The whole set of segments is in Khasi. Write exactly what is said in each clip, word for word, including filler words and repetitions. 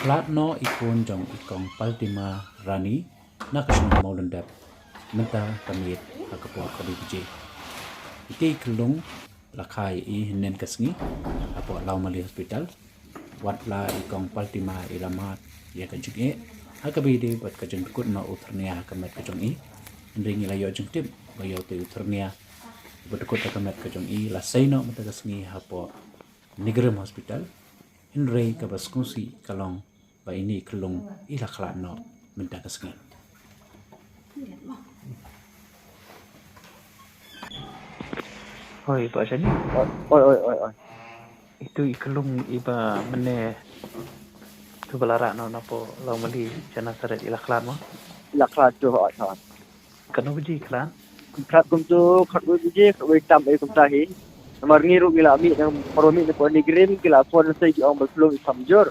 Khlad noh i khun jong i kong Paltima Rani na ka shnong Mawlyndep mynta ka miet ha ka por khatwei baje. Ite i khyllung la kha ïa i hynnin ka sngi hapoh Lawmali Hospital. Wat la i kong Paltima i la mad ïa ka jingeh ha kaba ïadei bad ka jingdkut noh u Thyrnia ha ka met ka jong i. Hynrei ngi la ïoh jingtip ba ïa utei u Thyrnia ba dkut ha ka met ka jong i la sei noh mynta ka sngi hapoh NEIGRIHMS Hospital. Hynrei kaba sngewsih ka long ba ine i khyllung i la khlad noh mynta ka sngi. Hoi, Bah Shani. Oi, oi, oi, oi. Itu i khyllung iba mynne tu ba la rah noh napoh Lawmali sha Nasaret i la khlad mo? I la khlad tu, hoi, hoi. Katno baje i khlad? Khlad kumtu khatwei baje, khatwei tam ei kumta hi. Namar ngi ruh ngi la mih na, namar mih napoh NEIGRIHMS ki la phone sa ki ong ba khyllung i tam jur.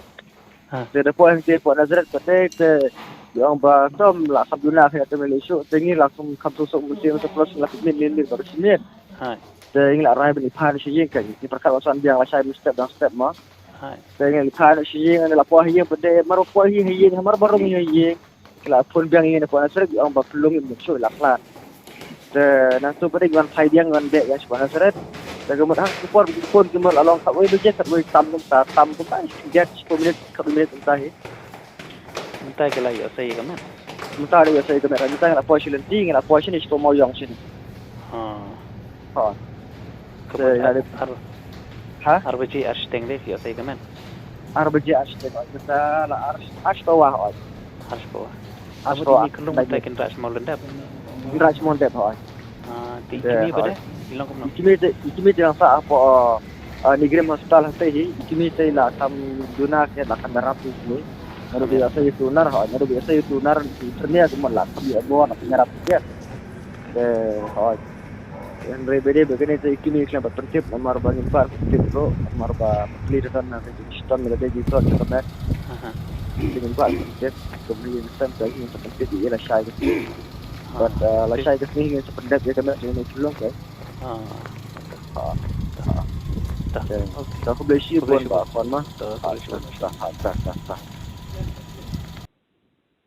Ha. Te da poi hangtei poh Nasaret pat te, te ki ong ba tam la kham duna khnang te me leit shuh, te ngi la kham kham suk suk mynta sa plus la kham miet miet miet baroh shi miet. Ha. Te ngi la rai ban ïa phai na sha ïing ka, ngi pyrkhat ba san biang la shai mynstep dang step mo. Ha. Te ngi la phai na sha ïing, ngi la poi ha ïing pat te, mar poi hi ha ïing, mar ba rung hi ha ïing. Ki la phone biang ïa ngi napoh Nasaret, ki ong ba khyllung im shuh la khlad. Te nangtu pat de ngi wan phai biang ngi wan beh ïa shapoh Nasaret. Te ka mut ha ka por ki phone ki mut la long khatwei baje, khatwei tam kumta, tam kumta, dep shiphew minit, khatwei minit kumta hi. Mynta ki la ïoh sei ka met. Mynta la ïoh sei ka met, mynta ngi la poi sha lynti, ngi la poi shane shapoh Mawïong shane. Ha. Ha. Ka mut ar, ar, ha? Ar baje ar shiteng de ki ïoh sei ka met. Ar baje ar shiteng, oi, mynta la ar, ar shiphew wah, oi. Ar shiphew wah. Ar shiphew wah. Ka mut ine i khyllung mynta kin rah sha Mawlyndep. Kin rah sha Mawlyndep, oi. Ah, te i kmie pat de, i long kumno? I kmie te, i kmie te nang sah hapoh, ah, NEIGRIHMS Hospital hangtei hi, i kmie te la kham duna khnang la kham ïarap ïa i kmie. Naduh ba ïoh sei ïa utu u nar, hoi, naduh ba ïoh sei ïa utu u nar, i Thyrnia kumta la kham ïoh bor, la kham ïarap ïa i. Te, hoi. Hynrei ba dei ba kane te i kmie khlem pat pyntip namar ba ngim pat pyntip ruh, namar ba plie te don na ka jingshitom ïa lade jingtlot jong ka met. Aha. Te ngim pat pyntip, kumne ïa ka stem ka ïing sa pyntip ïa i la shai ka sngi. Aha. Bad, eh, la shai ka sngi ngin sa pyndep ïa ka met jong i khyllung ka. Ah. Ah. Ah. Te, okay. Te khublei shibun Bah Khon ma. Te, khublei shibun. Ah, te, te, te, te.